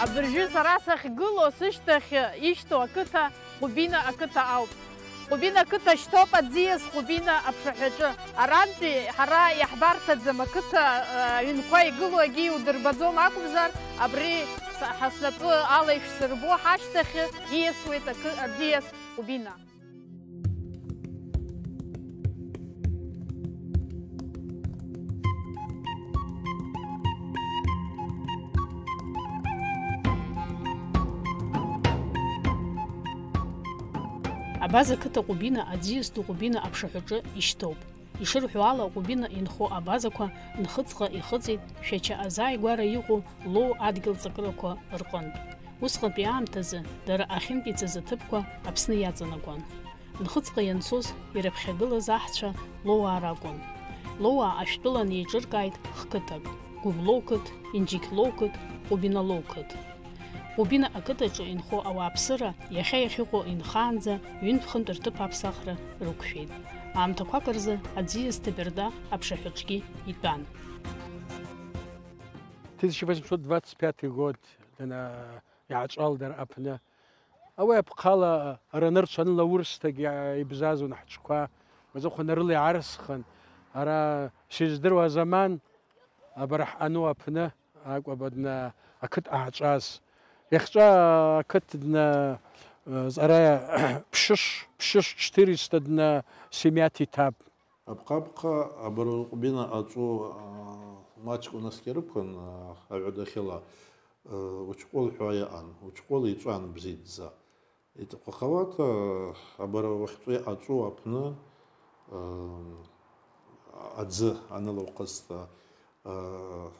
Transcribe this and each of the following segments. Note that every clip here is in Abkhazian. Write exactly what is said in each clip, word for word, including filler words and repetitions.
Абыржәы сара сахьгылоу сышьҭахь ишьҭоу ақыҭа Ҟәбина ақыҭа ауп. Ҟәбина ақыҭа шьҭоуп аӡиас Ҟәбина аԥшаҳәаҿы. Арантәи ҳара иаҳбарҭаӡам ақыҭа, а, аҩнқәа игылоу, егьи иудырбаӡом акәымзар, абри са-, ҳа снапы ала ишәсырбо ҳашьҭахь ииасуеит ақы-, аӡиас Ҟәбина. Абаза қыҭа Ҟәбина аӡиас ду Ҟәбина аԥшаҳәаҿы ишьҭоуп. Ишырҳәо ала, Ҟәбина инхо абазақәа Нхыҵҟа ихыҵит Шәача азааигәара иҟоу Лоу адгьыл ҵакырақәа рҟынтә. Усҟантәи аамҭазы дара ахьынтәицаз аҭыԥқәа Аԥсны иаҵанакуан. Нхыҵҟа ианцоз ирыԥхьагылаз аҳцәа Лоуаа ракәын. Лоуаа ашәтәыла неиҿыркааит хқыҭак, Гәымлоу қыҭ, Инџьықь Лоу қыҭ, Ҟәбина Лоу қыҭ. Ҟәбина ақыҭаҿы инхо ауааԥсыра иахьа иахьыҟоу инхаанӡа ҩынтә-хынтә рҭыԥ аԥсахра рықәшәеит. Аамҭақәак рзы аӡиас Ҭаберда аԥшаҳәаҿгьы итәан. Тысяча восемьсот двадцать пятый год дана-, иааҵәалдар аԥны. Ауи апхъала ара нырцә аныла урсҭагь иа-, ибзазон ҳҽқәа, мазахәа нарыла иаарсхын, ара сиздыруа азаман, абара ҳҟану аԥны акәабадна ақыҭ ааҵәаз. Иахьҵәа ақыҭ дна, э, зара ԥшьыш, ԥшьыш четыреста дна семиа иҭаб. Апхъапхъа абарал Ҟәбина аҵәу, а, маҷк унаскьарықәын, а, аҩадахьала, а, учҟәыл ҳәа иаан, учҟәыл иҵәан бзиаӡа. Иҵәахауата, абара уахьҵәи аҵәу аԥны, а, аӡы анылаухызт, а, а,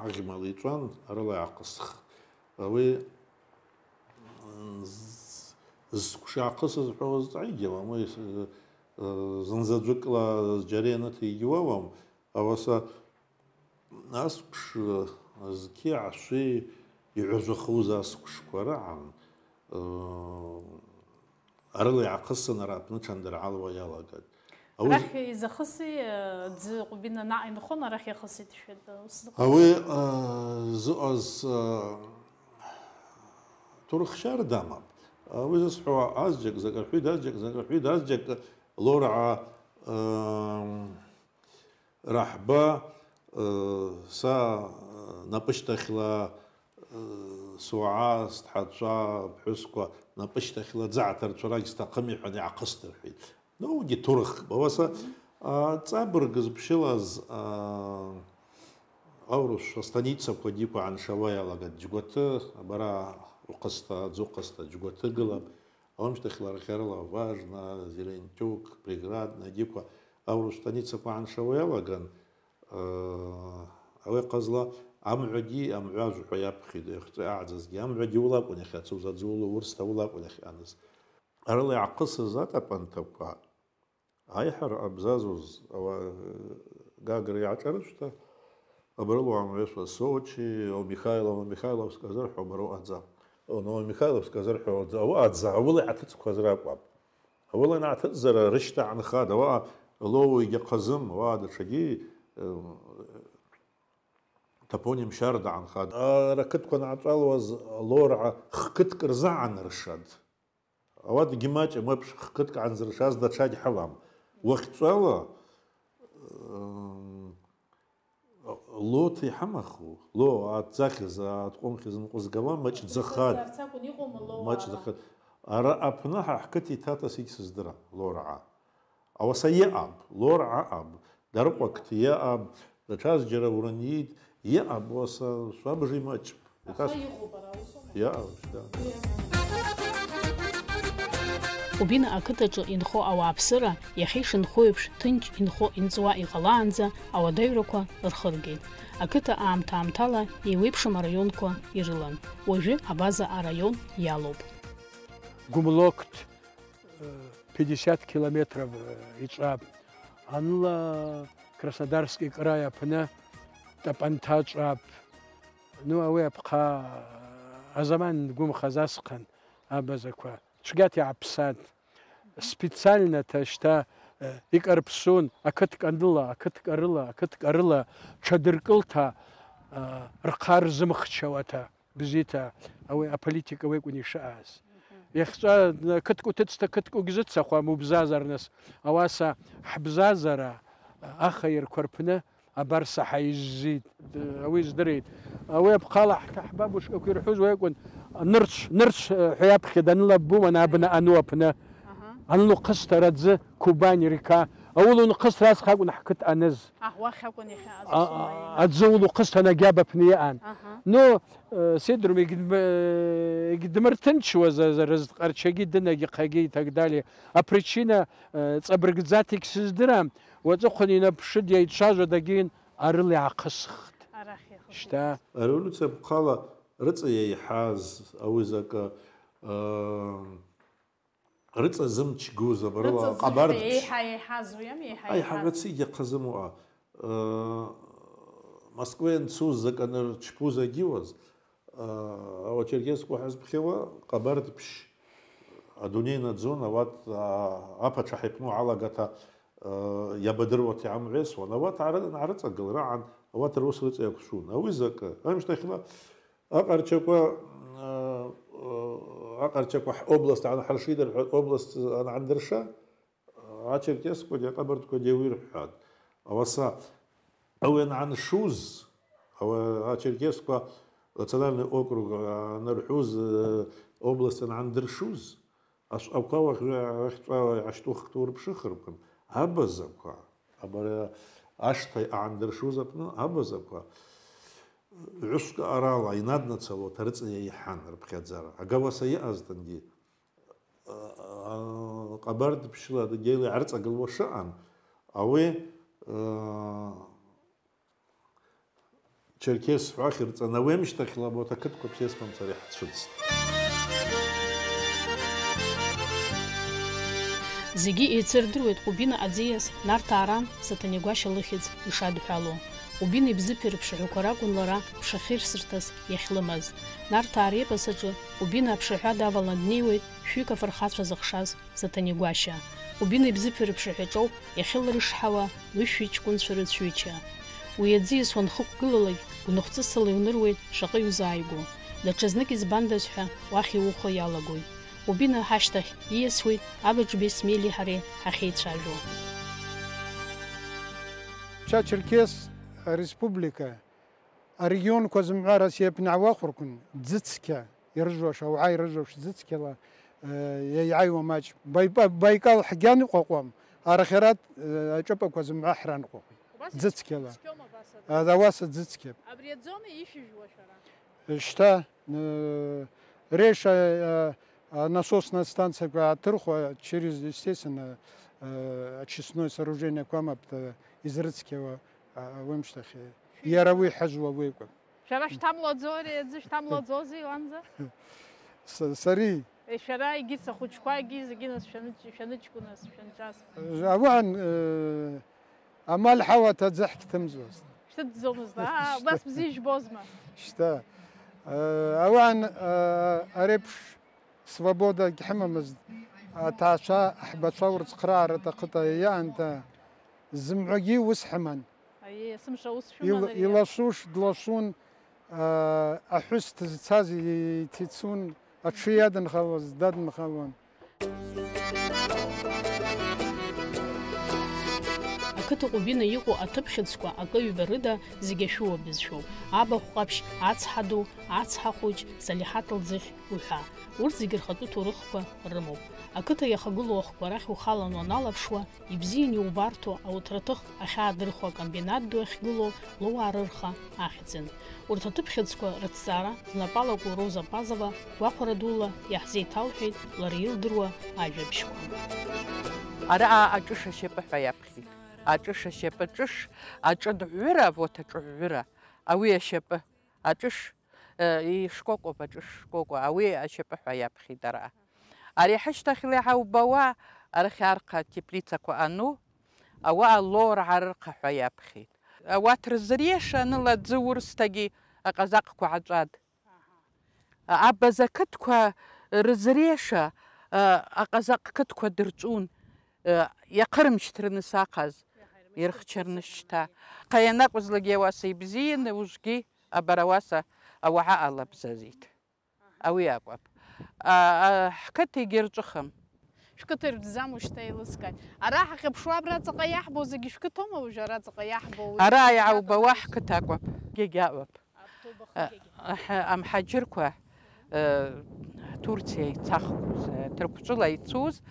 аӷьмала иҵәан, арыла иаахысхт. Уи, м, з-, зкәша аахысыз ҳәа уазҵааигьы ауам, уи, э, зынзаӡәыкла зџьара ианыҭигьы уауам, ауаса аскәш, э, зқьи ашәи иҳәазәахоз аскәшқәа раан, э, арыла иаахысын, ара аԥны ҽандырҳалуа иалагеит. Ауи з- Арахь изахыси, э, ӡы Ҟәбина наҟ инхон, арахь иахысит шәеит, э, ус зыҟаз. Ауи, э, зыҟаз, э, ҭоурыхшьара дамам. Ауи зысҳәауа азџьак закӏ рҳәеит, азџьак закӏ рҳәеит, азџьак Лораа, э, раҳба, э, са, э, напышьҭахьла, э, суаа, сҭҳацәа, ԥҳәысқәа напышьҭахьла ӡы аҭарцәарагь сҭахым, иҳәан, иаахысдырҳәеит. Ноугьы ҭоурыхк, бауаса, а, ҵабырг зыԥшьылаз, а, аурыс астаницақәа дикәа аншауа иалагеит, Џьгәаҭы, абара Ухысҭа, Ӡыхәысҭа, Џьгәаҭы гылап, аумшьҭахьла арахьарыла Важна, Зеленчук, Преградна, дикәа аурыс станицақәа аншауа иалаган, а, ауи хъазла амгӏвагьи амгӏважв хӏва йапхьитӏ, йахьцӏи агӏдзазгьи. Амгӏвагьи ула акӏвын йахьацуз, адзы ула, урсда ула акӏвын йахьаныз. Арыла йгӏахъысыз атӏапӏантаква, айхӏара абзазуз, ауа, э, Гагра йгӏашӏарышвта, абарыла уамгӏвесуа Сочи, о, Михайлов, Михайловск азырхӏва бара уаъадза. О, Новомихайловск азырхӏва уаъадза, ауаъадза, ауыла йгӏатыцӏкваз ракӏвапӏ. Ауыла йангӏатыцӏзара рышьҭа гӏанхада, ауаъа Лоу йгьахъазым, ауаъа датшагьи, э, топоним шьарда гӏанхада. Ара кытква ангӏачӏвалуаз Лоргӏа хкыткӏ рзагӏаныршад. Ауат гьмачӏ, мапш хкытк гӏанзыршаз датшагь гьалам. Уахьчӏвала, э, Лота йгьамаху, Ло, атдзахьыз, аткъвымхьыз нкъвызгауа, мачӏдзахад. Мачӏдзахад. Ара апны гьа хкыт йтата сигь сыздырам, Лоргӏа. Ауаса йаъаб, Лоргӏа аъаб, Дарыкъва кыт йаъаб, датша зджьара уран йит, йаъаб, ауаса швабыж ймачӏб. Аха йыҟоуп ара, усоума? Иаауп, да. Ҟәбина ақыҭаҿы инхо ауааԥсыра, иахьа ишынхо еиԥш, ҭынч инхо-инҵуа иҟалаанӡа ауадаҩрақәа рхыргеит. Ақыҭа аамҭа-аамҭала еиуеиԥшым араионқәа ирылан. Уажәы Абаза араион иалоуп. Гәымлокт, э, пятьдесят километров, э, иҵәаб. Аныла Краснодарский край аԥны Тапанта ҵәаб. Ну, ауи апхъа, азаман дгвымхаз асхъан абазаква. Цәгьата йгӏапсат. Специальнота шта, э, йкӏарпсун, акыткӏ аныла, акыткӏ арыла, акыткӏ арыла, тшадыркӏылта, рхъа рзымхчауа ҭа, бзиҭа, ауи аполитика уи акәын ишааз. Иахьҵәа, қыҭк уҭыҵ, ҭа қыҭк угьзыццакуам, убзазар нас. Ауаса ҳбзазара ахаирқәа рпны абар саҳаижьит, ауи здырит. Ауи апхъала ҳҭаҳбаб ушкақәа ирҳәоз уи акәын, нырцә, нырцә, ҳәа иаԥхьа данылаббума, абна ану апны. Аха. Анлухысҭара аӡы, Кубань река. Аулунхысҭра асхакәын ҳқыҭ аныз. Аҳ, уахь акәын иахьа А-, азусума аӡы улухысҭан агьаб апны иаан. Аҳа. Ну, э, сидрум егьдм-, э, егьдмырҭынчуаз, э, рызҟарчагьы дынагьы хагьы и так далее. Апричина, э, ҵабыргӡаҭ егьсыздырам, уаҵәыхәын инаԥшыд иаицәажәо дагьын, арыла иаахысхт. Арахь иахысхт. Шьҭа. Ареволюциа апхъала рыҵа иеиҳаз ауи закы, э, Рыҵа зымчгоз абарала Рыҵа зымчгоз ҟабардԥшь. Еиҳа еиҳаз уи ами, еиҳа еиҳаз. Аиҳарацы иахьазымуа, э, Москва ианцоз заканы рчпузагьуаз, э, ауачеркесқәа ҳазԥхьауа ҟабардԥшь адунеи наӡон, ауат, а, аԥаҽа ҳаиԥну алагаҭа, э, иабадыруа ҭеамҩесуан, ауат аарыҵагылара аан, ауат рус рыҵа иақәшәун. Ауи закы, амшьҭахьла Аҟарчақәа, э, аҟарчақәа ҳобласт ан-, ҳаршеидырҳәа, област анҳандырша, ачеркесқәагьы аҟабарҭқәагьы уи рҳәан. Ауаса, ауи ананшуз, ауи ачеркесқәа национальный округ анырҳәуз, э, област анҳандыршуз, ашәҟәқәа уахь-, уахьтәала иаашьҭуххт урԥшыхыркәын, абазақәа, абара ашҭа иаандыршуз аҟны абазақәа, ҩышәк арала инаднацало ҭарыҵны иаиҳан рыԥхьаӡара. Агауаса иҟазҭангьы, а, а, ҟабардԥшьла адгьыл иаарыҵагылуа шыҟан, ауи, а, Черкес ҳәа ахьырҵан, ауи амышьҭахьла абарҭ ақыҭқәа ԥсеиԥш мацара иаҳцәыӡт. Зегьы еицырдыруеит Ҟәбина аӡиас Нарҭаа ран Саҭанеи Гәашьа лыхьӡ ишадҳәало. Ҟәбина ибзыԥи рыԥшаҳәақәа ракәын лара ԥшахьырсырҭас иахьлымаз. Нарҭаа репос аҿы Ҟәбина аԥшаҳәа давалан днеиуеит шәҩык афырхацәа зыхшаз Саҭанеи Гәашьа. Ҟәбина ибзыԥи рыԥшаҳәаҿоуп иахьылрышҳауа лышәҩык ҷкәынцәа рыцәҩыча. Уи аӡиас уанхықәгылалак, гәныхәҵысала иуныруеит шаҟа иузааигәоу. Даҽазнык избандаз ҳәа уахь иухо иалагоит. Ҟәбина ҳашьҭахь ииасуеит Абаџбеи Смели ҳареи ҳахьеицәажәо. Ча-Черкес Республика Арегионқәа зымҳәа Россиа аԥны ҳауахәарқәан, ӡы-цқьа ирыжәлаша, ауаа ирыжәлаша ӡы-цқьала, э, иаиааиуа маҷ. Баиба-, Баикал ҳгьан иҟәаҟәам, арахьаратә, э, аҿыпақәа зымҳәа ҳранҟәаҟәеит. Убас ӡы-цқьала. Ицқьоума абас аӡы? А, ауаса ӡы-цқьа. Абри аӡоума ишәыжәуа шәара? Шьҭа, э, реша, э, а, насосная станциақәа аҭырхуа, через, естественно, э, очистное сооружение қәамаптә, э, изрыцқьауа, а, уи мшьҭахь, э, иара уи ҳажәла уеикәым. Шәара шәҭамлаӡои ари аӡы, шәҭамлаӡози уанӡа? С-, сари. Е, шәара егьырҭ ахәыҷқәагьы зегьы нас шәаныҷ-, шәаныҷкәыназ, шәанҿаз. Ауан, э, амал ҳауа аӡы ҳкьҭымӡуазт. Шәҭыҵӡомызт, аа, убас бзиа ижәбозма? Шьҭа. Э, ауан, э, ареиԥш свобода егьҳамамызт. Аҭаацәа, аҳбацәа урыцхраара аҭахыта иаанда, зымҳәагьы ус ҳаман. Аиеи, есымша ус шәыман Ил-, ари. Илашуш длашун, аа, аҳәыс дызцаз иҭицун, аҽы иадынхалуаз дадынхалуан. Ақыҭа Ҟәбина иҟоу аҭыԥхьыӡқәа акы-ҩба рыда зегьы ашәуа бызшәоуп. Абахә ҟаԥшь, ацҳа ду, ацҳа хәыҷ, Салиҳаҭ лӡыхь уҳәа. Урҭ зегьы рхатәы ҭоурыхқәа рымоуп. Ақыҭа иахагылоу ахәқәа рахь ухалан уаналаԥшуа, ибзиан иубарҭоу ауҭраҭых ахьаадырхәо акомбинат ду ахьгылоу луаа рырха ахьӡын. Урҭ аҭыԥхьыӡқәа рыҭҵаара знапалакуа Роза Пазова гәахәара дула иаҳзеиҭалҳәеит лара илдыруа ажәабжьқәа. Араҟа аҿыш ашьапы ҳәа иаԥхьеит. Аҿыш ашьапы, ҿыш, аҿыдҳәыра, вот аҿыҳәыра, ауи ашьапы, аҿыш, э, ишкәакәоуп, аҿыш шкәакәа, ауи ашьапы ҳәа иаԥхьеит араҟа. Ари ҳашьҭахьла иаҳа убауа, арахь арха теплицақәа ану, ауаа лоура ҳарырха ҳәа иаԥхьеит. Ауаҭра зыриашаныла аӡы урсҭагьы аҟазаҟқәа ҳаҵәад. Абаза қыҭқәа рызреиша, а, аҟазаҟ қыҭқәа дырҵәун, а, иахырмышьҭраны сахаз, ирхчарны шьҭа. Аха ианакәызлак иауаса ибзианы, ужгьы Абарауаса ауаа алабзазеит. Ауи акәаб. А, а, ҳқыҭа егьырҿыхам. Шәқыҭа иртәӡам ушьҭа еилыскааит. Ара ҳахьыԥшуа абра ҵаҟа иаҳбо зегьы шәқыҭоума уажәы ара ҵаҟа иаҳбо? Уи Ара иаубауа ҳқыҭа акәаб. Гьегьаауп. Автобус А, гьегьа. Аҳ-, амҳаџьырқәа, э, Турциа ицахкуз, э, Ҭырқәҿыла ицоз,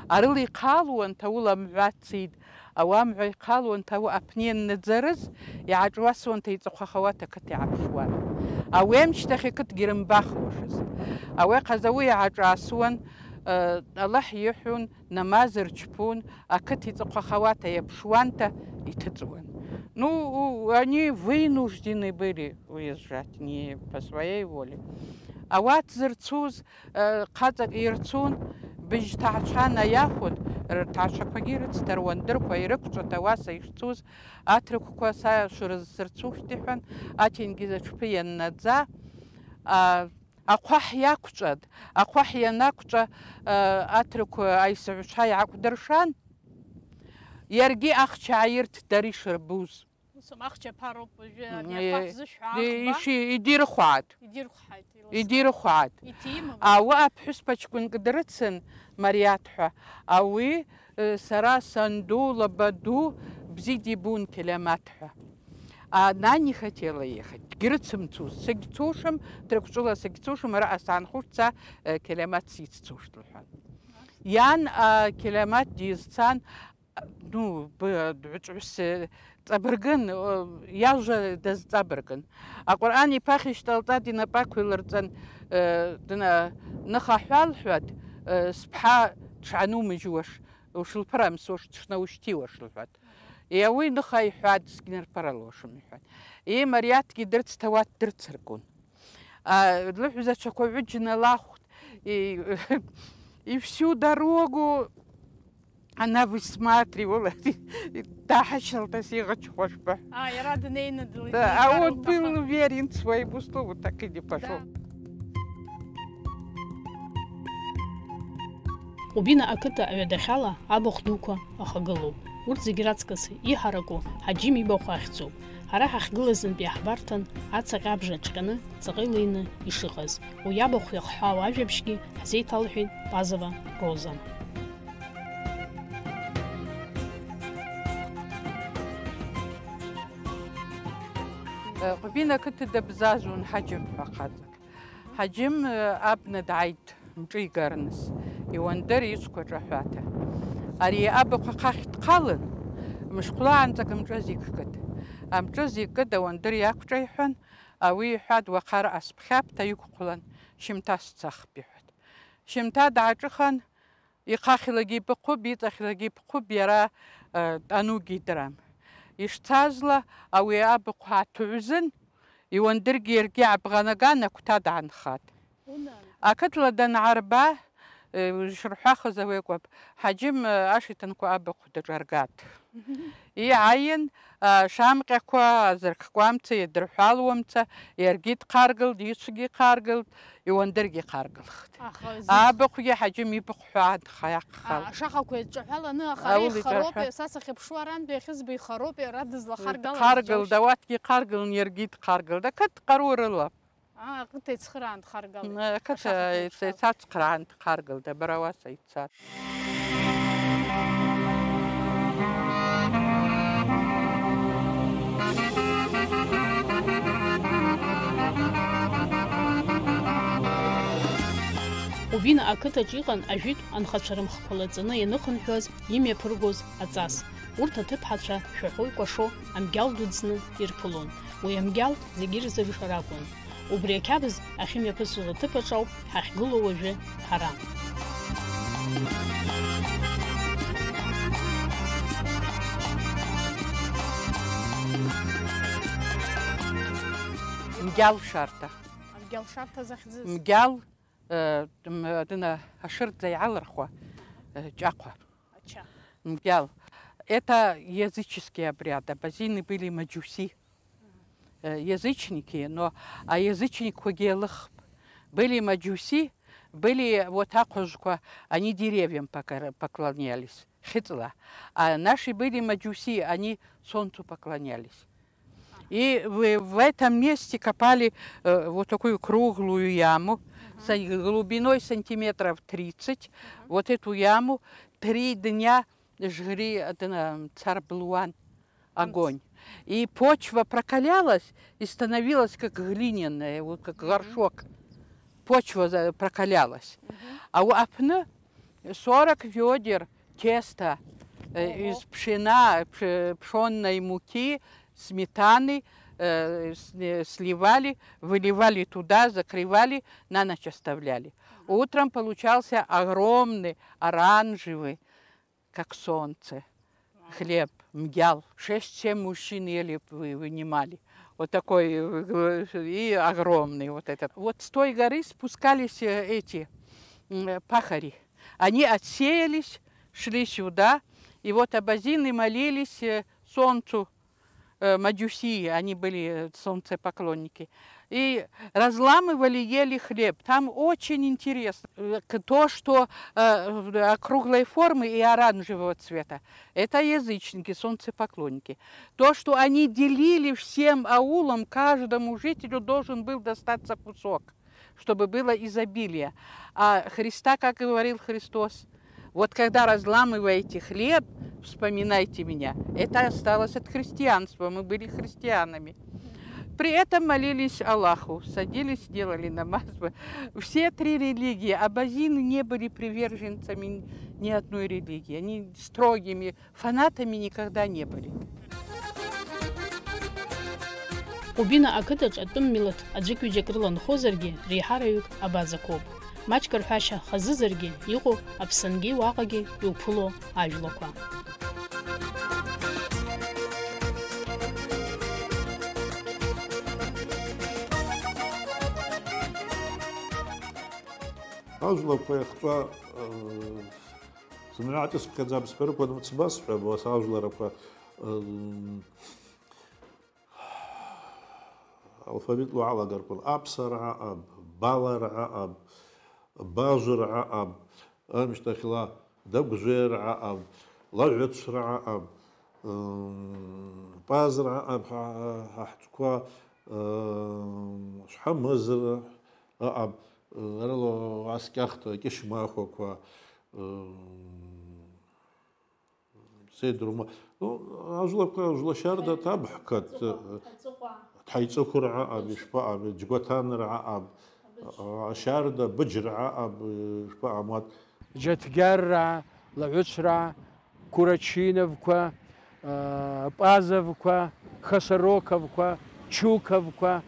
арыла ихалуан, ҭаула амҳәа ацеит, ауамҳәа ихалуан, ҭау аԥни аннаӡарыз, иааҿуасуан, ҭеиҵыхәахауа ҭақыҭ иааԥшуан. Ауемшьҭахь ақыҭгьы рымбахуашаз. Ауеҟаз ауи иааҿасуан, э, Аллаҳ иҳәон, намаз рчԥон, ақыҭ иҵыхәахауа ҭа иаԥшуан, ҭа иҭыҵуан. Ну, у-, они вынуждены были уезжать, не по своей воле. Ауат зырцуз, э, хаҵак ирцун, быжь ҭаацәа наиахәон, рҭаацәақәагьы рыцҭаруан, дырқәа ирықәҿыҭ ауаса ишцуз, аҭырқәқәа са шәырзырцушт иҳәан, аченгьыз аҽԥы ианнаӡа, а, ахәаҳ иақәҿад, ахәаҳ ианақәҿа, а, аҭырқәа аисаҩцәа иаақәдыршан, иаргьы ахча ааирт дара ишырбуз. Ус ахча ԥароуп уажәы, ани Е, ахәаҳ зышәҳәа е, аӷба. Иши-, идирхәаат. Идирхәҳаит, иласхәа. Идирхәаат. Иҭиима? Ауа аԥҳәыс пачкәынк дрыцын, Мариаҭ ҳәа. Ауи, э, сара санду, лаба ду, бзиа дибун Қьелемаҭ ҳәа. Она не хотела ехать. Дгьрыцымцузт. Сагьцошам, Ҭырқәҿыла сагьцошам, араҟа саанхошт са, э, Қьелемаҭ сиццошт лҳәан. Иан, а, Қьелемаҭ дизцан, ну, б-, дгәыҿҩыс, э, ҵабыргын, э, иажәа дазҵабыргын. Аҟәырҟан иԥахьа ишьҭалҵан, инапы ақәилырҵан, э, дна-, ныхаҳәа лҳәат, э, сԥҳа дшаанумыжьуаш, ушылԥырамсуаш, дшнаушьҭиуаш лҳәат. Е, уи ныха иҳәат, сгьнырԥыралошым иҳәат. Е, Мариаҭгьы дрыцҭауа ддырцыргон. А, лыҳәзацәақәа ҩыџьа налахәт, и, и всю дорогу она высматривала, даҳашьалҭас иӷачхәашәба. А, иара днеины дылеит. Да, а он был уверен своему слову, так и не пошёл. Да. Ҟәбина ақыҭа аҩадахьала абахә дуқәа ахагылоуп. Урҭ зегь раҵкыс иҳараку Ҳаџьым ибахә ахьӡуп. Ҳара ҳахьгылазынтә иаҳбарҭан ацаҟьа абжа ҿҟьаны ҵаҟа илеины ишыҟаз. Уи абахә иахҳәаау ажәабжьгьы ҳзеиҭалҳәеит Пазова Роза. Ҟәбина ақыҭа дабзазун Ҳаџьым ҳәа хаҵак. Ҳаџьым, э, абна дааит мҿы игарныс, иуандыр ицқәа ҿаҳәаҭа. Ари абахә ахахь дхалан, мышқәлаанӡак амҿы азиккыт. Амҿы азиккыт, ауандыр иақәҿаиҳәан, ауи иҳәат, уахар асԥхьап, ҭа иқәхәлан, шьымҭа сцахп, иҳәат. Шьымҭа дааҿыхан, ихахьлагьы ибыхәып, иҵахьлагьы ибыхәып, иара, э, дтәанугьы идырам. Ишцазла, ауи абахә ааҭуҩзын, иуандыргьы иаргьы абӷанаган, агәҭа даанхат. Унан. Ақыҭла данаарба, э, ишырҳәахыз ауеикәаб, Ҳаџьым, э, ашиҭынқәа абахә даҿаргат. Иааин, а, шамҟьақәа, азырккуамца, иадырҳәалуамца, иаргьы дхаргылт, ицәгьы ихаргылт, иуандыргьы ихаргылхт. Аха зегь Абахәгьы Ҳаџьым ибыхәҳәаа дхаиаххалт. А, ашахақәа еидҿаҳәаланы, аха ара Аулицәа ихароуп, рҳәа. Са сахьыԥшу арантәи ахьызба ихароуп, иара дызлахаргалаз Дхаргылт, џьоушьҭ. Ауаҭгьы ихаргылан, иаргьы дхаргылт. Ақыҭ ҟару рыла. Аа, ақыҭа ицхыраан дхаргалеит. Ақыҭа Ашаха иц-, еиԥшуп. Ицацхраан дхаргалт, абра уаса ицар. Ҟәбина ақыҭаҿ иҟан ажәытә анхацәа рымхқәа лаҵаны ианыхынҳәуаз имҩаԥыргоз аҵас. Урҭ аҭыԥҳацәа шәаҳәо икәашо амгьал дуӡӡаны ирԥылон. Уи амгьал зегьы ирзырша ракәын. Убри ақьабз ахьымҩаԥысуаз аҭыԥаҿ ауп ҳахьгылоу уажәы ҳара. Мгьал шарҭа. Амгьал шарҭа захьӡыз? Мгьал, э, м-, дына ашырӡа иаалырхуа, э, ҷахәа. Ача. Мгьал. Это языческий обряд. Абазины были маджуси. Э, язычники, но, а язычникқәагьы еилыхп. Были маджуси, были вот ахәажәқәа, они деревьям покор-, поклонялись, хьыҵла. А наши были маджуси, они солнцу поклонялись. И в, в этом месте копали э, вот такую круглую яму с глубиной сантиметров тридцать. Вот эту яму три дня жгли э, царблуан огонь. И почва прокалялась и становилась как глиняная, вот как горшок. Почва за- прокалялась. А у апны сорок ведер теста э, из пшена, пш- пшённой муки, сметаны э, с- э, сливали, выливали туда, закрывали, на ночь оставляли. Утром получался огромный оранжевый, как солнце, хлеб, мгял. Шесть-семь мужчин еле вы- вынимали. Вот такой э, и огромный вот этот. Вот с той горы спускались э, эти м, э, пахари. Они отсеялись, шли сюда, и вот абазины молились э, солнцу, э, мадюсии, они были э, солнцепоклонники. И разламывали, ели хлеб. Там очень интересно. Э, к- То, что э, в- округлой формы и оранжевого цвета, это язычники, солнцепоклонники. То, что они делили всем аулам, каждому жителю должен был достаться кусок, чтобы было изобилие. А Христа, как говорил Христос, вот когда разламываете хлеб, вспоминайте меня. Это осталось от христианства, мы были христианами. При этом молились Аллаху, садились, делали намаз. Все три религии. Абазины не были приверженцами ни одной религии. Они строгими фанатами никогда не были. Ҟәбина ақыҭаҿ атәым милаҭ аӡәык-ҩыџьак рыла нхозаргьы, реиҳараҩык абазақәоуп. Маҷк рҳәашьа хазызаргьы, иҟоуп Аԥсынгьы уаҟагьы иуԥыло ажәлақәа. Ажәлақәа иахҵәа зымҩа ҿыцԥхьаӡа аԥсҭҳәарақәа ануцбасҳәа, абас ажәларақәа алфавитла уалагар акәын, аԥсараа ап, балараа ап, бажәраа ап, амышьҭахьла дагәжәеираа ап, лаҳәыцәраа ап, пазраа ап, ҳа ҳтәқәа шҳамызра ап, арала аскьахҭа кьышьмахәақәа, Сеидрома. Ну, ажәлақәа, ажәлашьарда ҭабҳкат, ҳаиҵыхәра аҟаб, ишԥаҟам, џьгәаҭанра аҟаб, ашьарда, быџьра аҟаб, ишԥаҟам, уат. Џьаҭгьарраа, лаҳәыцәраа, Курачиновқәа, Пазовқәа, Хасароковқәа, Чуковқәа,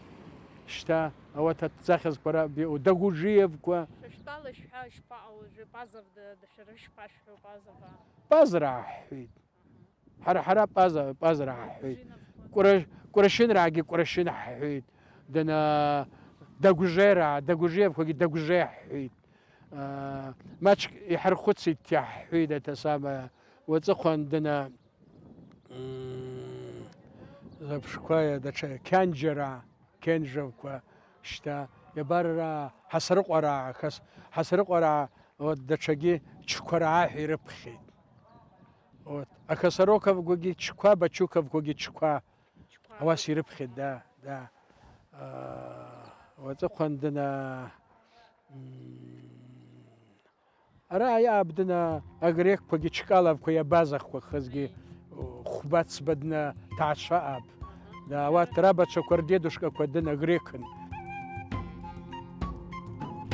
шьҭа ауат аҭӡахьазқәа раб иҟоу, Дагужиевқәа. Шәтәала шәҳәа, ишԥаҟоу уажәы, Пазов д-, д-, шәара шәԥашәҳәоуп, Пазов аа? Пазраа ҳҳәеит. Ҳара, ҳара Паза, Пазраа ҳҳәеит. Кәра-, Кәрашьынраагьы Кәрашьын ҳҳәеит. Дана, Дагәжераа, Дагәжеиавқәагьы Дагәжеи ҳҳәеит. Аа, маҷк иҳархәыцит, иаҳҳәеит, это самое, уаҵыхәан дана, м, заԥшқәа, даҽа Қьанџьараа, Қьенжовқәа, шьҭа, иабарара, Ҳасарыҟәараа, Хас-, Ҳасарыҟәараа, вот, даҽагьы Чқәараа ҳәа ирыԥхьеит. Вот. Ахасароковқәагьы Чқәа, Бачуковқәагьы Чқәа. Ауас ирыԥхьеит, да, да. Аа, уаҵыхәан дына, м, ара иааб дына агрекқәагьы Чкаловқәа иабазахқәа хазгьы, хәба-ҵба дына ҭаацәа ааб. Да, ауат рабацәақәа рдедушкақәа дына грекын.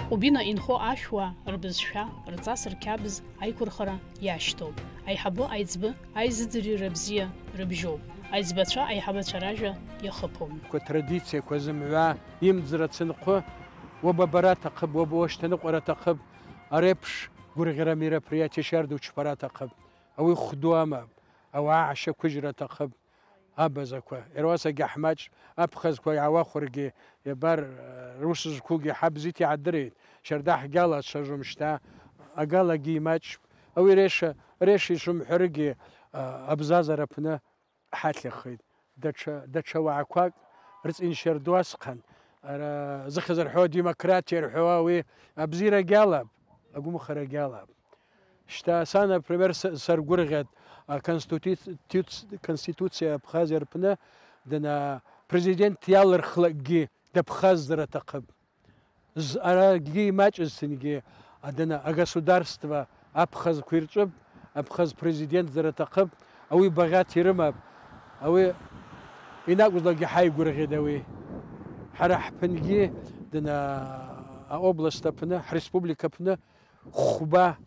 Ҟәбина инхо ашәуаа рбызшәа, рҵас, рқьабз аиқәырхара иашьҭоуп. Аиҳабы аиҵбы аизыӡырҩра бзиа рыбжьоуп. Аиҵбацәа аиҳабацәа ражәа иахыԥом. Традициақәа зымҩа имӡра ацынхәы, уабабара аҭахып, уаб уашьҭаныҟәара аҭахып, ареиԥш гәырӷьара мероприатиа шьарда учԥара аҭахып. Ауи хәду амам, ауаа аашьақәыжьра аҭахып. Абазақәа, иара уасагьы ҳмаҷ, аԥхазқәа иаауахәаргьы, иабар, русзқәугьы ҳабзиҭ иаадырит, шьарда ҳгьала ацәажәом шьҭа, агалагьы имаҷ, ауи Реша, Реша ишымҳәарыгьы, а, абзазара аԥны ҳахьахеит. Даҽа, даҽа уаақәак рҵиншьар ду асҟан, ара, зыхьӡ рҳәо, демократиа рҳәауа уи абзиарагьы алам, агәымхарагьы алам. Шьҭа сан, например, с-, саргәырӷьеит, аконституц-, конституциа Абхазиа рпны дана-, Президент иалырхлакгьы даԥхаззар аҭахып. З-, арагьы имаҷызҭынгьы адына агосударство аԥхазқәа ирҿып, аԥхаз президентзар аҭахып, ауи багьаҭ ирымап, ауи инакәызлакгьы ҳаигәырӷьеит ауи. Ҳара ҳԥынгьы дына аобласт аԥны, ҳреспублика аԥны хәба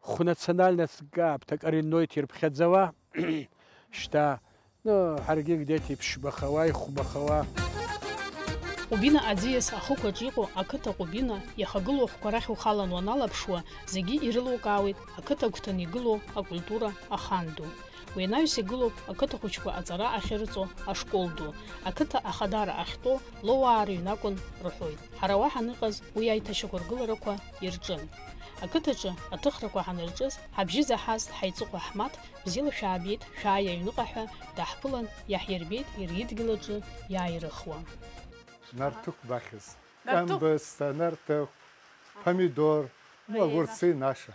хәнациональностк ааԥҭа коренноит ирԥхьаӡауа, шьҭа, ну, ҳаргьы где-то иԥшьбахауа, ихәбахауа. Ҟәбина аӡиас ахықәаҿ иҟоу ақыҭа Ҟәбина иахагылоу ахәқәа рахь ухалан уаналаԥшуа, зегьы ирылукаауеит ақыҭа агәҭаны игылоу акультура ахан ду. Уи анаҩс игылоуп ақыҭа хәыҷқәа аҵара ахьырҵо ашкол ду, ақыҭа ахадара ахьтәоу Лоуаа рыҩны акәын рҳәоит. Ҳара уа ҳаныҟаз уи аиҭашьақәыргыларақәа ирҿын. Ақыҭаҿы аҭыхрақәа ҳанырҿыз, ҳабжьы заҳазт ҳаиҵыхәа Ҳмаҭ, бзиала шәаабеит, шәааи аҩныҟа ҳәа даҳԥылан, иаҳирбеит иара идгьыл аҿы иааирыхуа. Нарҭықә бахьыз. Нарҭықә. Камбыста, нарҭықә, помидор, ну, огурцы, наша.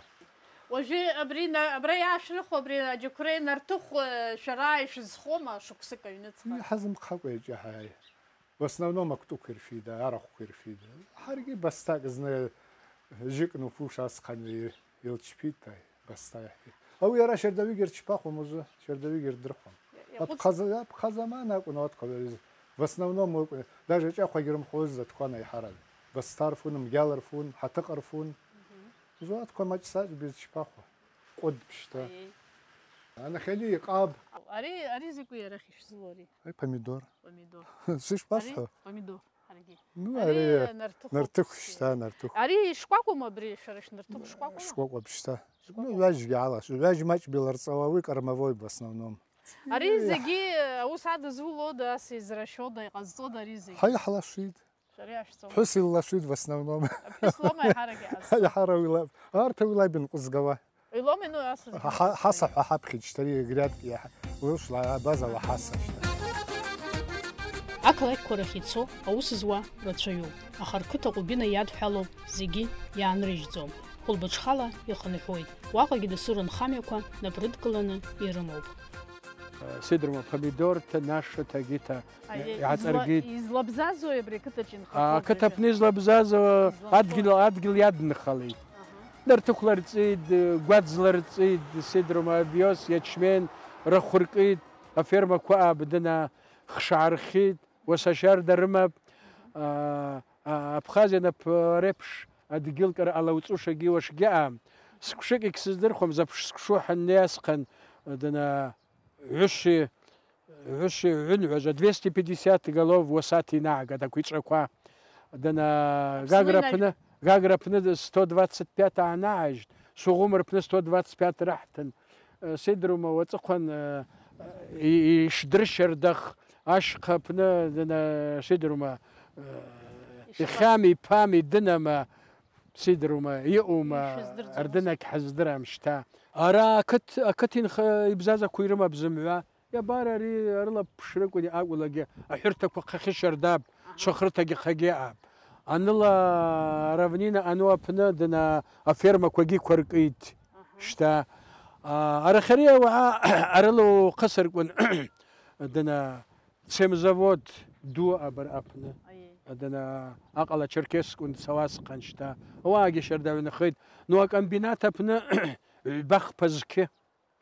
Уажәы абри на-, абра иаашәырхуа, абри аџьықәреи нарҭыхә, э, шәара ишәызхома шықәсык аҩныҵҟа? Уи ҳазымхакәа иаҿаҳаи. В основном акәтықәа ирфида, арахәқәа ирфида. Ҳаргьы басҭак зны жьыкны уфуш асҟан и-, илчԥит, аи, басҭа иаҳәит. Ауи иара шьардаҩык ирчԥахуам узы, шьардаҩык ирдырхуам. Иаҟәыҵ- Аԥхаза-, аԥхазаман акәын ауаткәабаҩыз. В основном акәын, даже ҷахәагь рымхуазыз аҭқәан аиҳарак. Басҭа рфун, мгьал рфун, ҳаҭыҟа рфун. Мгм. Зуаткәа маҷ-саҷ бызчԥахуа. Ҟәыд бшьҭа. Аиеи. Анахьани иҟаб. Ари, ари закәи арахь ишәзылоу ари? Ари помидор. Помидор. Сышԥасҳәо? Ари помидор, ҳаргьы. Ну, ари ари нарҭыхуп. Нарҭых шьҭа, нарҭых. Ари ишкәакәоума абри, шәара шәнарҭых шкәакәоума? Шкәакәа бшьҭа. Шкәакәа. Ну, ҩажәгьы алашәо, ҩажә маҷ биларҵауа, уи кормовой в основном. Ари зегьы аус адызулода, ас израшәода, иҟазҵода ари зегьы? Ҳаи, ҳлашәит. Шәара иашәҵом. Ԥҳәыс иллашәит в основном. Аԥҳәыс лоума еиҳарак иҟазҵо? Аиҳара уи лаб. Арҭ уи лаб инҟәызгауа. Илоуми, ну, ас ҳа-, ҳа-, ҳасаҳәа ҳаԥхьеит, шьҭа ари грядка иаҳа-, уи ус ла-, абазала ҳасашьҭа. Ақалақьқәа рахь ицо аус зуа рацәаҩуп, аха рқыҭа Ҟәбина иадҳәалоуп зегьы иаанрыжьӡом. Хәылбыҽхала ихынҳәуеит, уаҟагьы дасу рынхамҩақәа напрыдкыланы ирымоуп. Сидрума, помидорта, нашата, гита Аиеи, иааҵаргеит. Изла-, излабзазои абри ақыҭаҿ инхақәоу? Ақыҭ аԥны излабзазо излабзазо адгьыл, адгьыл иадынхалеит. Аҳа. Нарҭықәла рҵеит, Гәаӡла рҵеит, Сидрума, овиос, ячмень рахәыркит, афермақәа аабдына хшаархьит, уасашьарда рымап, а, а, Абхазиа нап реиԥш адгьылкара алауҵушагьы уашгьы аам. Сықәшыкгьы сыздырхуам, заԥш сықәшу ҳаннеи асҟан, дана, ҩышьи, ҩышьи ҩынҩажәа, двести пятьдесят голов уасаҭ инаагат ақәиҵәақәа. Дана, Аԥсны Гагра инажә- аԥны, Гагра аԥны сто двадцать пять аанаажьт, Суӷәым рыԥны сто двадцать пять раҳҭан. Э, Сидрума уаҵәыхәан, э, и-, ишдыршьардах ашьха аԥны, дана, Сидрума, э, Ишла- ихьами, иԥами, дынама, Сидрума, иҟоума, Ишәыздырӡом. Ардынагь ҳаздырам шьҭа. Ара ақыҭ, ақыҭ инх-, ибзазақәа ирымап зымҩа. Иабар ари, арыла ԥшрыкәын акәылагьы, аҳәырҭақәа хахьы шьардап, Аҳа. Цәахырҭагьы хагьы аап. Аныла равнина ану аԥны дына афермақәагьы қәаркит. Аҳа. Шьҭа, а, арахьари ауаа арыла ухысыркәын дына цемзавод ду абар аԥны. Аиеи. Дына аҟала Черкесскәын цауасҟан шьҭа. Ауаагьы шьарда аҩнахеит. Ну, акомбинат аԥны ҩба-хԥа зқьы.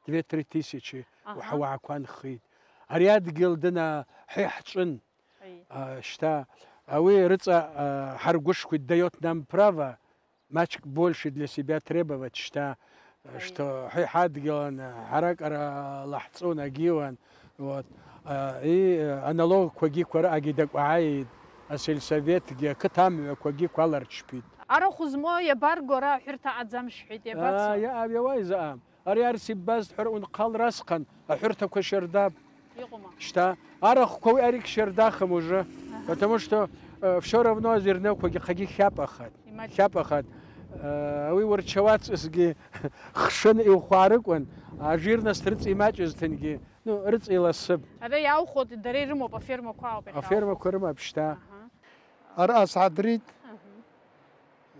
Две-три тысячи Аҳа. Уаҳа уаақәа нхеит. Ари адгьыл дына ҳәа иаҳҵәын. Аи. А, шьҭа, а, уи рыҵа, а, ҳаргәышқәеит, даиот нам право, маҷк больше для себя требовать, шьҭа, а, Аи. Шьҭа ҳәа иҳадгьылан, а, ҳаракара лаҳҵон агьиуан, вот. А, и, а, аналогқәагьы қәара агьы дакәааит, асельсоветгьы, ақыҭа амҩақәагьы қәаларчԥит. Арахә змоу иабарго ара аҳәырҭа аӡам шәҳәеит, иабацо? А, иа-, иауа изаам. Ари арс иббазт ҳәа унхалра асҟан, аҳәырҭақәа шьардап. Иҟоума? Шьҭа, арахәқәа уи аригь шьардахым уже. Аҳа. Потому что, э, всё равно азирнеқәагьы хагьы хьапахат. Имаҷ- Хьапахат. Э, уи урчауаҵәҟьазгьы хшын иухәаарыкәын, ажирность рыҵа имаҷызҭынгьы, ну, рыҵа иласып. Ара иаухәо дара ирымоуп, афермақәа ауп иахьаухәо. Афермақәа рымоуп шьҭа. Аҳа. Ара асадрит. Аҳа.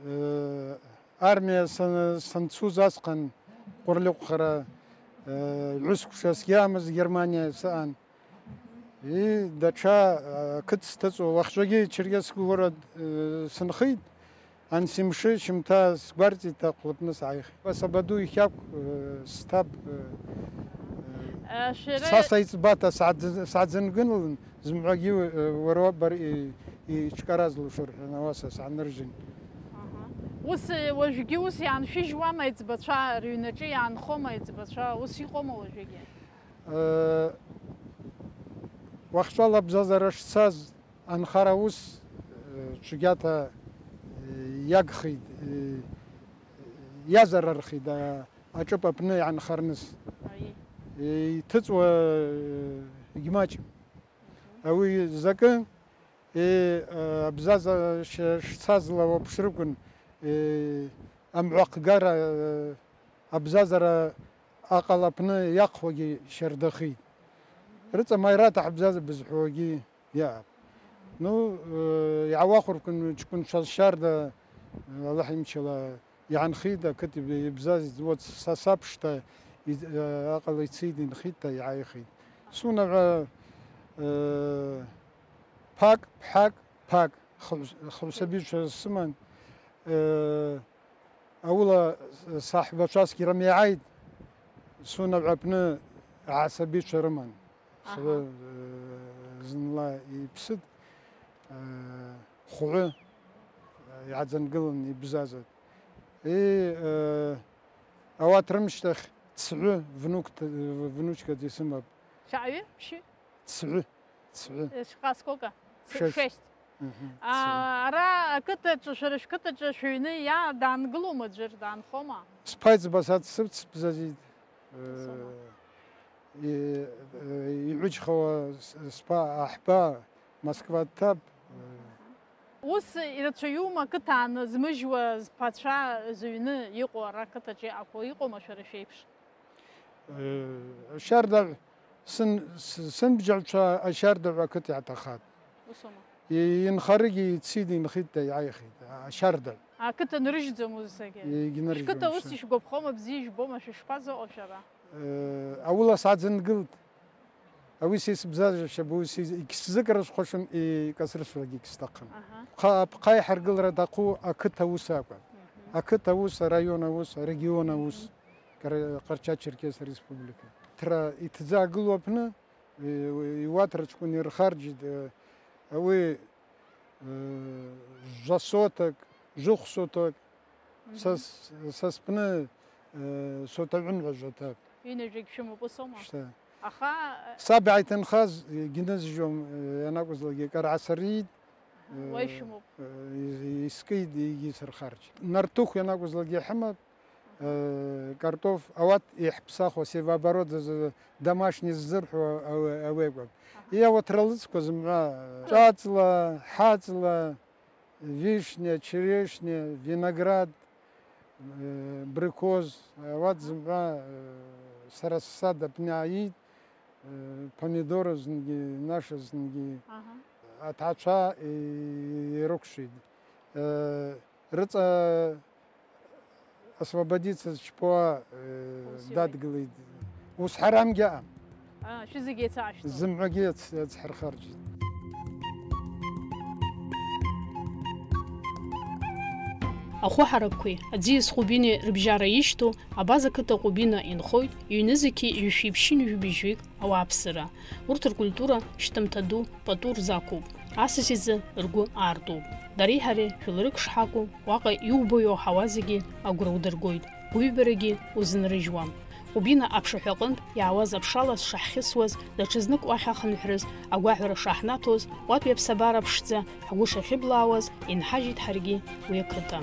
Э, армиа сан-, санцуз асҟан Ҟәырлыҟәхара, э, ҩысқәшас иамаз Германиа саан. И, даҽа, ақыҭ сҭыҵуа, уахҵәагьы Черкесск город, э, сынхеит, ансимшы шьымҭа сгәарҵит, ахәлапны сааихеит. Сабаду ихьакә, э, сҭаб, э, Э, шәара са саиҵбата саӡ-, саӡынгылан, зымҳәагьы, э, уара уаб бар-, и-, иҿкара зылшо рҳәан, ауаса сааныржьын. Аҳа. Ус, э, уажәгьы ус иааншәыжьуама аиҵбацәа, рыҩнаҿы иаанхома аиҵбацәа, ус иҟоума уажәыгьы? Э, уахьцәала абзазара шцаз анхара ус, э, цәгьаҭа, э, иагхеит, э, иазарархеит, а, аҿыпа аԥны иаанхарныс. Аи. Э, иҭыҵуа, э, егьмаҷым. Уи закы, э, э, абзаза ш-, шцазла уаԥшрыкәын, э, амҩахгара, э, абзазара аҟалаԥны иахуагьы шьардахеит. Рыҵа маираҭ ҳбзаза бызҳәогьы иаап. Ну, э, иаауахәыркын ҷкәынцәа шьарда, э, Аллаҳ имчала иаанхеит, ақыҭ иб-, ибзаз, вот са саԥшта, и-, э, аҟала ицеит, инхеит, та иааихеит. Сунаҳәа, э, ԥак, ԥҳак, ԥак, хыгә-, хыгәсабицәа сыман, э, Аула саҳбацәасгьы рымеиааит, Сунаҳәа аҟны аҳасабицәа рыман. Аҳа. Сара, э, зынла иԥсыт, э, хәҩы, э, иаӡангылан ибзазат. И, э, ауат рымшьҭахь цәҩы внук, внучкаӡа исымап. Шәаҩы? Ԥшьҩы? Цәҩы. Цәҩы. Э, шьха, сколько? Шесть. Шесть. Мгм. А, ара ақыҭаҿы, шәара шәқыҭаҿы шәыҩны иа-, даангылома аӡәыр, даанхома? Сԥа иӡбац сыцбзазит. Сома. Э, и-, э, иҳәыџьхауа с-, сԥа, аҳба, Москва дҭаб. Ус ирацәаҩума ақыҭа ааны змыжьуа зԥацәа зыҩны иҟоу ара ақыҭаҿы иҟақәоу, иҟоума шәара шәеиԥш? Э, ашьардаҳәа, сын-, с-, сынбжьалцәа ашьардаҳәа ақыҭа иаҭахат. Усома. И-, инхарыгьы ицеит, инхеит, иааихеит, ашьардаҳәа. Ақыҭа нрыжьӡом ус закгьы. Егьнарыжьуам. Шәқыҭа ус шәа. Ишәгәаԥхома, бзиа ижәбома, шәышԥазыҟоу шәара? Э, аула саӡынгылт. Ауи са исыбзазаршьап, уи са егьсзыкра схәашам, икасрысуагьы егьсҭахым. Аҳа. Ԥха-, ԥха иҳаргылара аҭаху ақыҭа аус акәын. Мгм. Ақыҭа аус, араион аус, арегион аус, Мгм. Кара-, Ҟарча-Черкес Республика. Ҭра иҭӡаагылоу аԥны, и-, иуаҭра ҷкәын ирхарџьит, э, ауи, э, жәа соҭак, жәохә соҭак, Мгм. Са с-, са сԥны, э, соҭа ҩынҩажәа ҭак. Ҩынҩажәагь шәымоуп, усома? Шьҭа. Аха, э, Саб иааиҭынхаз, егьнызжьуам, э, ианакәызлакгьы кыр аасыриит, Уа э, ишәымоуп. Э, ис-, искит, егьисырхарџьит. Нартыхә ианакәызлакгьы иҳымап, э, картоф, ауат иаҳԥсахуа, севооборот зы-, домашний ззырҳәо ауе-, ауеикәап. Аҳа. Иауаҭра лыцқәа зымҳәа, э, ҿаҵла, ҳаҵла, вишня, черешня, виноград, э, брикоз, ауат зымҳәа, э, сара ссад аԥны ааит, э, помидоры зынгьы, наша зынгьы, Аҳа. Аҭаацәа, э, ирыкәшеит. Э, рыҵа освободиться зчпуа, э, Ус иоуеит. Дадгылеит. Ус ҳарамгьы аҟам. А, шәызегьы еицаашәҵо. Зымҳәагьы иац-, иацҳархарџьит. Ахәы ҳаракқәеи аӡиас Ҟәыбини рыбжьара ишьҭоу Абаза қыҭа Ҟәыбина инхоит ҩнызқьи ҩышәи ԥшьынҩажәи быжьҩык ауааԥсыра. Урҭ ркультура шьҭымҭа ду пату рзақәуп, асас изы ргәы аартуп. Дареи ҳареи жәларык шҳакәу, уаҟа иубо-иоуҳауа зегьы агәра удыргоит, уҩбарагьы узынрыжьуам. Ҟәыбина аԥшаҳәа аҟынтә иаауаз аԥшалас шаҳхьысуаз, даҽазнык уахь ахынҳәрыз агәаҳәара шаҳнаҭоз, уатәи аԥсабара ԥшӡа ҳгәы шахьыблаауаз, инҳажьит ҳаргьы уи ақыҭа.